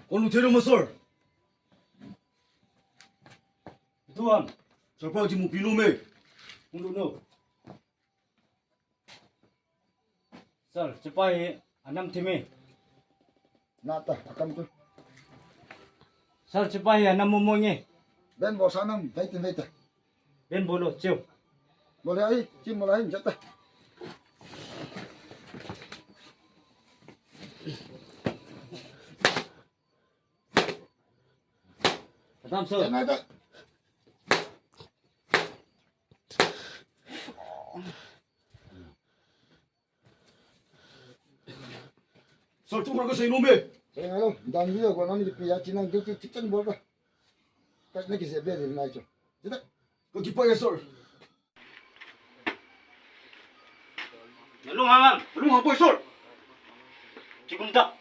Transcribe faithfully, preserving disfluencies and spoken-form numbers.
Kon lut thei lou ma sir. Itu ham. Sir pa kimupi nom e. Kon lut nom. Sir, chepa hi anam thim e. Nata, akam tu. Sir, chepa hi anam momo nge. Ben bol sa nam, vei te, vei te. Ben bol lou, cheu. Bol ai, chim bol ai, jata. Adam sir. Nata. Sir, tu mar ka sei nom e. Sei nom, dan video ko nam di pia chinang tu tu chicken bol ka. Ka na ki se be di nai chu. Jita. Ka kipa e sir. Nalung hang ham. Nalung hang poi sir. Chikum ta.